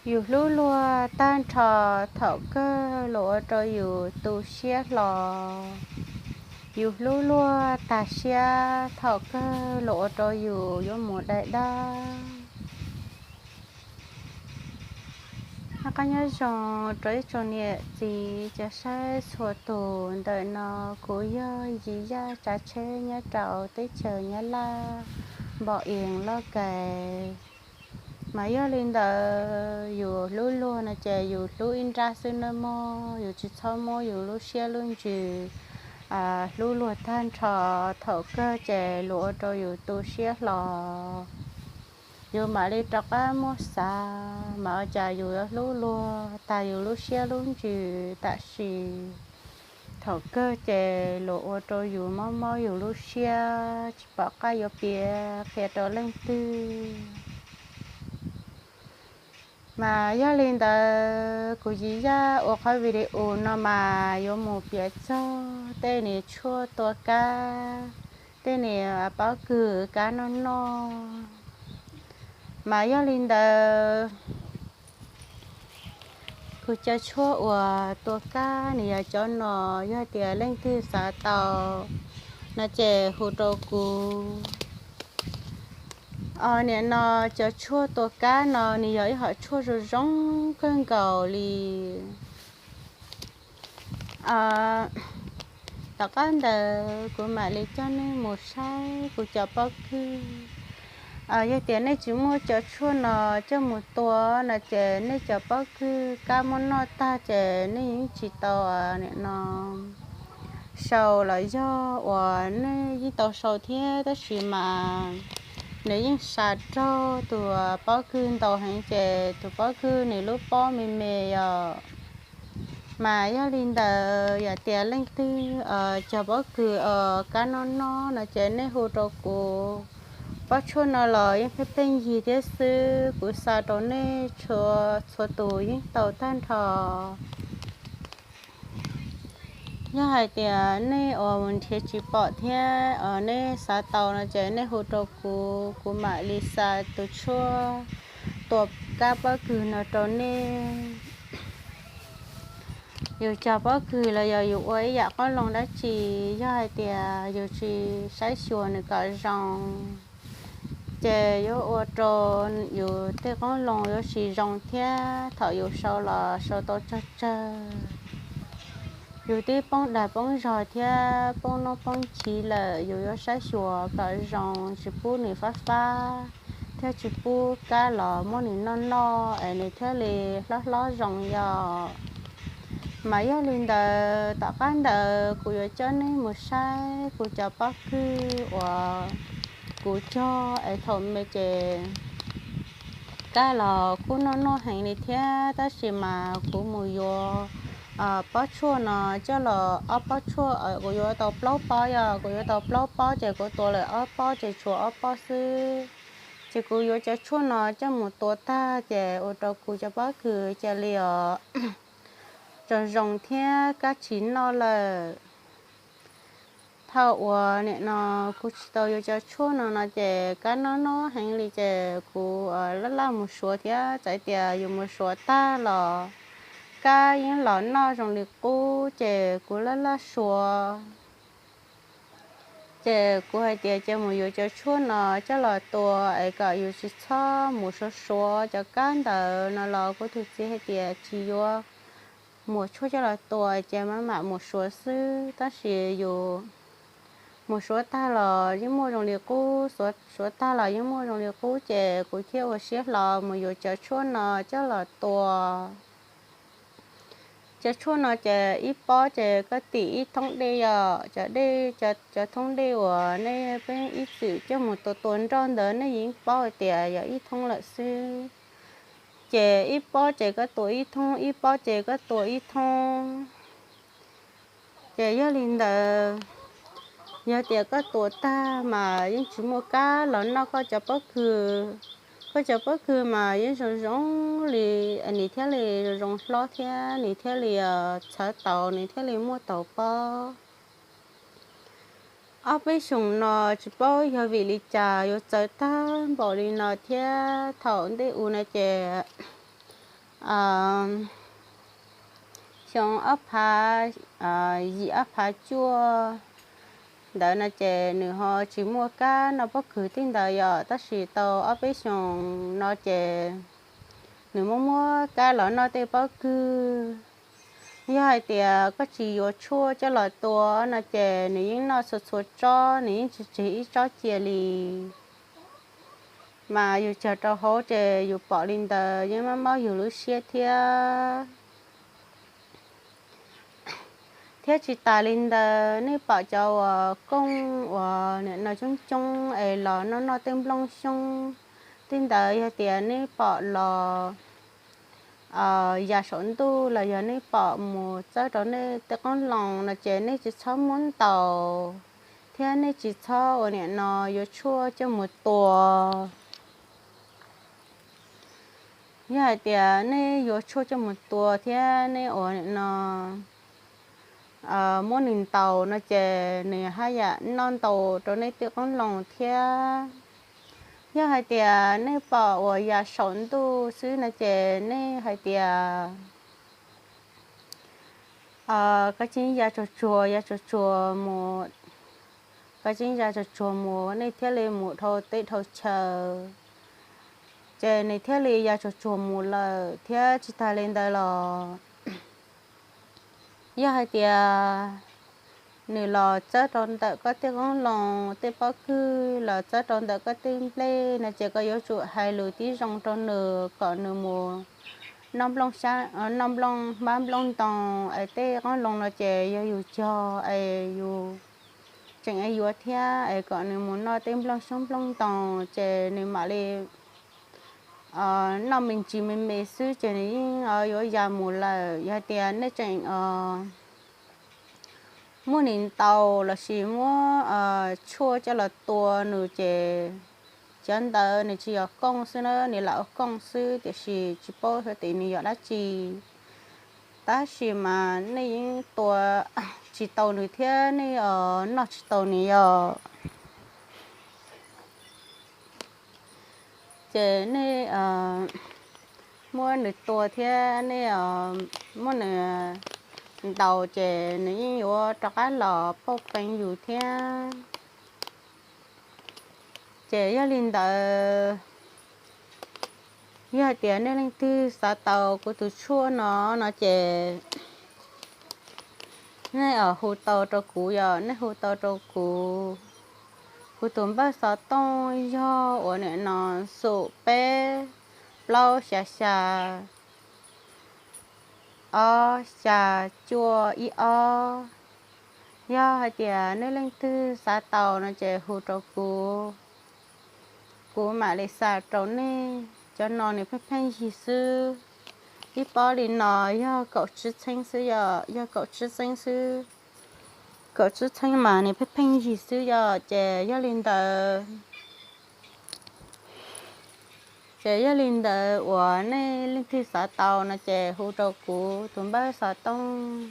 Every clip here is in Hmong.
Yus hlub luag tag nrho thaum kawg los ua rau yus tu siab hlo. Yus hlub luag tag siab thaum kawg los ua rau yus yuav mus dai dab. Noj qab nyob zoo rau ib tsoom niam txiv cov saib txhua tus ntawm no, kuv yog Yim Yaj tsav tsheb nyob rau teb chaws Nyab Laj, npom ees loj kais. Mas yog li ntawd yus hlub luag no ces yus hlub ib nrab xwb nawb mog, yus tsis txhob muab yus lub siab lub ntsws hlub luag tag nrho thaum kawg ces luag ua rau yus tu siab hlo. Yus mam li rov qab muab xav mas ua cas yus yuav hlub luag tag yus lub siab lub ntsws tam sim. Thaum kawg ces luag ua rau yus mob mob yus lub siab tsis pom qab yuav piav qhia rau leej twg. Mas yog li ntawd kuv Yim Yaj ua qhov video no mas yuav mus piav txog tej niag tshuaj tua kab, tej niag pob kws kab noj noj. Mas yog li ntawd kuv cov tshuaj uas tua kab nws yog cov no, yog tias leej twg xav tau no ces hu rau kuv. Nim no cov tshuaj tua kab no nws yog ib hom tshuaj zoo zoo kawg nkaus li. Tom qab ntawd kuv mam li coj nej mus saib kuv cov pob kws. Yog tias nej tsis muaj cov tshuaj no coj mus tua no ces nej cov pob kws kab muab noj tag ces nej yeej tsis tau nim no sau los yog uas nej yeej tau sau thiab tab sis mas nws yeej sa raug tus pob kws ntau heev ces tus pob kws nws lub pob me me yom. Mas yog li ntawd yog tias leej twg cog pob kws kab noj noj no ces nej hu rau kuv. Pob tshuaj no los yeej pheej pheej yig thiab xwb, kuv xa rau nej txhua tus yeej tau tag nrho. Yog hais tias nej uas nrhiav tsis pom thiab nej xav tau no ces nej hu rau kuv, kuv mam li xa tus tshuaj tua kab pob kws no rau nej. Yus cog pob kws los yog yus ua ib yam qoob loo dab tsi, yog hais tias yus tsis saib xyuas nws kom zoo ces yuav ua rau yus tej qoob loo yuav tsis zoo thiab thaum yus sau los sau tau tsawg tsawg. Yus twb poob dag poob zog thiab poob noob poob chiv lawm, yus yuav saib xyuas kom zoo, tsis pub nws fab fab thiab tsis pub kab los muab nws noj noj es nws thiaj li hlob hlob zoo yom. Mas yog li ntawd tom qab ntawd kuv yuav coj nej mus saib kuv cov pob kws uas kuv cog es thaum me ces kab los kuj noj noj heev li thiab tab sis mas kuv mus yuav pob tshuaj no coj los ob pob tshuaj, kuv yuav tau plaub pob yog kuv yuav tau plaub pob ces kuv tua lawm ob pob ces tshuav ob pob xwb. Ces kuv yuav cov tshuaj no coj mus tua tag ces ua rau kuv cov pob kws cia li os zoo zoo thiab kab tsis noj lawm. Thaum uas nim no kuv tsis tau yuav cov tshuaj no no ces kab noj noj heev li ces kuv laj laj mus suav thiab txawm tias yus mus suav tag los kab yeej los noj zoo li qub ces kuv laj laj suav. Ces kuv hais tias cia mus yuav cov tshuaj no coj los tua es kom yus tsis txhob mus suav suav cov kab ntawd no los kuv tus txiv hais tias tsis yuav mus tshuaj coj los tua ces mam mam mus suav xwb tab sis yus mus suav tag los yeej muaj zoo li qub, suav tag los yeej muaj zoo li qub ces kuv thiaj ua siab hlo mus yuav cov tshuaj no coj los tua. Cov tshuaj no ces ib pob ces koj tim ib thoob dej yom, cov dej, cov thoob dej uas nej peb ib txwm coj mus tua tua nroj ntawd nej yeej paub hais tias yog ib thoob lawm xwb. Ces ib pob ces koj tua ib thoob, ib pob ces koj tua ib thoob. Ces yog li ntawd, yog tias koj tua tag mas yeej tsis muaj kab los noj koj cov pob kws. Koj cov pob kws mas yeej zoo zoo li, nws thiaj li zoo zoo hlob thiab nws thiaj li txhawv taus, nws thiaj li muaj taus pob. Ob peb xyoos no tsis paub yog vim li cas yuav txawv tag npaum li no thiab thaum ntej u no ces xyoo ob phav yim ob phav cuaj ntawd no ces nws ho tsis muaj kab noj pob kws tib ntawd yom, tab sis tau ob peb xyoos no ces nws muaj muaj kab los noj tej pob kws. Yog hais tias koj tsis yuav tshuaj coj los tua no ces nws yeej noj txhua txhua tsob, nws yeej tsis tseg ib tsob cia li. Mas yus cog rau hauv ces yus pom li ntawd yeej mob mob yus lub siab thiab. Thiab tsis tas li ntawd nej pom cov uas kooj uas nim no coob coob es los noj noj tej nplooj xyoob tej ntawd, yog tias nej pom los ya saum ntuj los yog nej pom mus txawb rau nej tej qoob loo no ces nej tsis txhob muab ntaus thiab nej tsis txhob ua nim no yuav tshuaj coj mus tua. Yog hais tias nej yuav tshuaj coj mus tua thiab nej ua nim no muab nws ntaus no ces nws haj yam noj ntau rau nej tej qoob loo thiab. Yog hais tias nej pom uas ya saum ntuj xwb no ces nej hais tias koj tseem ya tsuag tsuag ya tsuag tsuag mus, koj tseem ya tsuag tsuag mus nej thiaj li mus dhau teb dhau chaw, ces nws thiaj li ya tsuag tsuag mus lawm thiab. Tsis tas li ntawd los yog hais tias nws los txawb rau ntawm koj tej qoob loo, tej pob kws los txawb rau ntawm koj tej nplej no ces koj yuav tsum hais lus tib zoo rau nws kom nws mus noj nplooj, noj nplooj hmab nplooj ntoo es tej qoob loo no ces yog yus cog es yus tseem yuav thiab es kom nws mus noj tej nplooj xyoob nplooj ntoo ces nws mam li noj me ntsis me me xwb ces nws yeej yuav ya mus lawm. Yog tias nej tseem muab nws ntaus lossis muab tshuaj coj los tua nws ces cov ntawd nws tsis yog kooj xwb na, nws lam ua kooj xwb tiam sis tsis paub hais tias nws yog dab tsi. Tab sis mas nej yeej tua tsis tau nws thiab nej noj tsis tau nws yog ces nej muab nws tua thiab nej muab nws ntaus ces nws yeej yuav rov qab los pauj peev yus thiab. Ces yog li ntawd, yog hais tias nej leej twg xav tau kuv tus tshuaj no no ces nej hu tau rau kuv, yog nej hu tau rau kuv, kuv tus npawb xov tooj yog uas nim no xum peb plaub xya xya ob xya cuaj ib ob. Yog hais tias nej leej twg xav tau no ces hu rau kuv, kuv mam li xa rau nej. Cov no nws pheej pheej yig xwb, ib pob li no yog kaum tsib txheeb xwb yog, yog kaum tsib txheeb xwb, kaum tsib txheeb mas nws pheej pheej yig xwb yog. Ces yog li ntawd, ces yog li ntawd uas nej leej twg xav tau no ces hu rau kuv tus npawb xov tooj.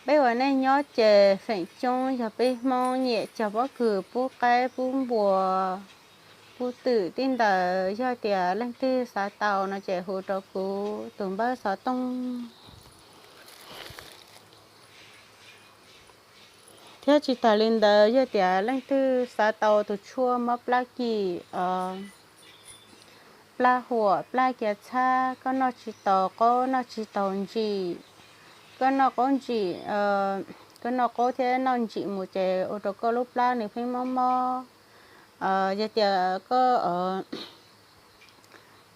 Peb uas nej nyob ces feem coob yog peb Hmoob nyiam cog pob kws pub qaib pub npua pub twm tib ntawd. Yog tias leej twg xav tau no ces hu rau kuv tus npawb xov tooj. Thiab tsis tas li ntawd, yog tias leej twg xav tau tus tshuaj mob plab kim, plab huam, plab kiav txhab, koj noj tsis tau qaub noj tsis tau ntsim, koj noj qaub ntsim, koj noj qaub thiab noj ntsim mus ces ua rau koj lub plab nws pheej mob mob. Yog tias koj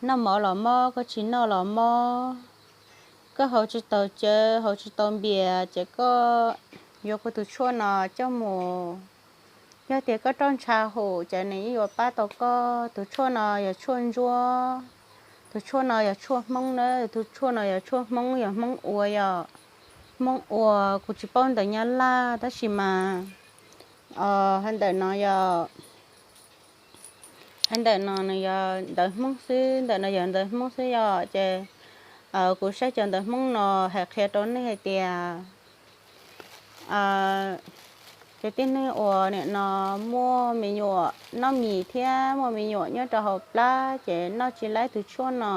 noj mov los mob, koj tsis noj los mob, koj haus tsis tau cawv haus tsis tau npias ces koj yuav kuv tus tshuaj no coj mus. Yog tias koj roj ntsha hum ces nws yeej yuav pab tau koj. Tus tshuaj no yog tshuaj ntsuab, tus tshuaj no yog tshuaj Hmoob na, tus tshuaj no yog tshuaj Hmoob, yog Hmoob ua, yog Hmoob ua, kuv tsis paub ntawv Nyab Laj tab sis mas hais ntawm no yog, hais ntawm no nws yog ntawv Hmoob xwb, ntawm no yog ntawv Hmoob xwb yog. Ces kuv saib cov ntawv Hmoob no hais qhia rau nej hais tias Ces tej neeg uas nim no muaj me nyuam noj mis thiab muaj me nyuam nyob rau hauv plab ces noj tsis laib tus tshuaj no.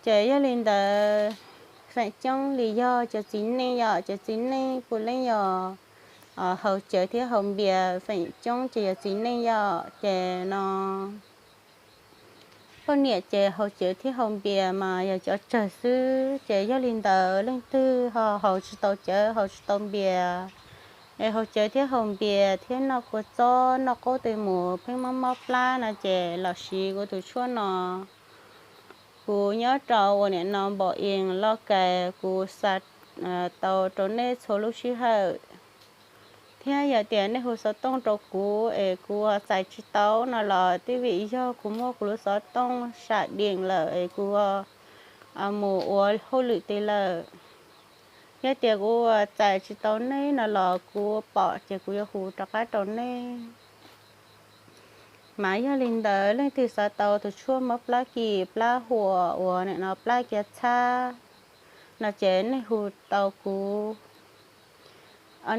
Ces yog li ntawd, feem coob li yog cov txiv neej yom, cov txiv neej puav leej yog haus cawv thiab haus npias, feem coob ces yog txiv neej yom. Ces no poj niam ces haus cawv thiab haus npias mas yog cov tsawg xwb. Ces yog li ntawd, leej twg ho haus tsis tau cawv haus tsis tau npias, es haus cawv thiab haus npias thiab noj kua txob noj qaub tes mus pheej mob mob plab no ces los siv kuv tus tshuaj no. Kuv nyob rau uas nim no npaum ees loj kais, kuv xa tau rau nej txhua lub sij hawm. Thiab yog tias nej hu xov tooj rau kuv es kuv txais tsis tau no los twb vim yog kuv muab kuv lub xov tooj sam dees lawm es kuv mus ua hauj lwm tis lawm. Yog tias kuv txais tsis tau nej no los kuv pom ces kuv yuav hu rov qab rau nej. Mas yog li ntawd, leej twg xav tau tus tshuaj mob plab kim plab huam uas nim no plab kiav txhab no ces nej hu tau kuv.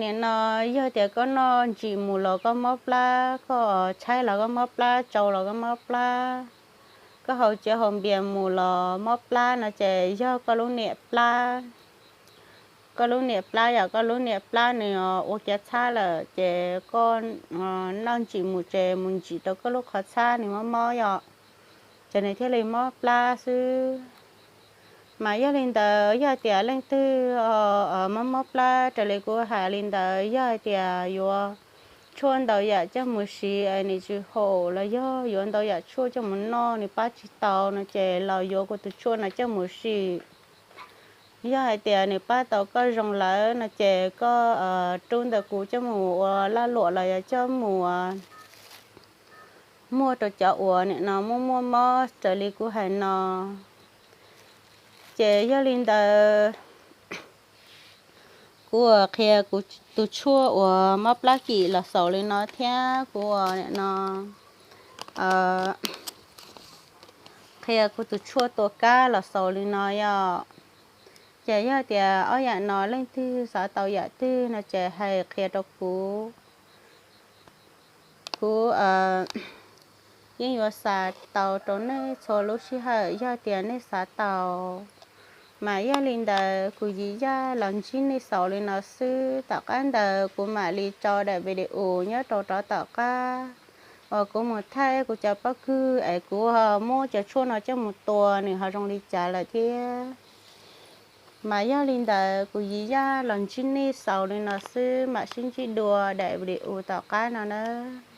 Nim no yog tias koj noj ntsim mus los koj mob plab, koj tshaib los koj mob plab, tsau los koj mob plab, koj haus cawv haus npias mus los mob plab no ces yog koj lub niam plab. Koj lub niam plab yom, koj lub niam plab nws ua kiav txhab lawm ces koj noj ntsim mus ces mus ntsim rau koj lub qhov txhab nws mob mob yom, ces nws thiaj li mob plab xwb. Mas yog li ntawd, yog tias leej twg mob mob plab raws li kuv hais li ntawd, yog hais tias yuav tshuaj ntau yam coj mus siv es nws tsis haum los yog yuav ntau yam tshuaj coj mus noj nws pab tsis tau no ces los yuav kuv tus tshuaj no coj mus sim. Yog hais tias nws pab tau koj zoo lawm no ces koj rub ntawm kuv coj mus ua laj luam los yog coj mus muag rau cov uas nim no muaj muaj mob raws li kuv hais no. Ces yog li ntawd, kuv qhia kuv tus tshuaj uas mob plab kim los xaus li no thiab kuv nim no qhia kuv tus tshuaj tua kab los xaus li no yom. Ces yog tias ob yam no leej twg xav tau yam twg no ces hais qhia rau kuv. Kuv yeej yuav xa tau rau nej txhua lub sij hawm yog tias nej xav tau. Mas yog li ntawd, kuv Yim Yaj los ntsib nej xaus li no xwb, tom qab ntawd kuv mam li tso daim video nyob rau rov tom qab uas kuv mus thaij kuv cov pob kws es kuv muab cov tshuaj no coj mus tua nws ho zoo li cas lawm thiab. Mas yog li ntawd, kuv Yim Yaj los ntsib nej xaus li no xwb, mam sib ntsib dua daim video tom qab no nawb.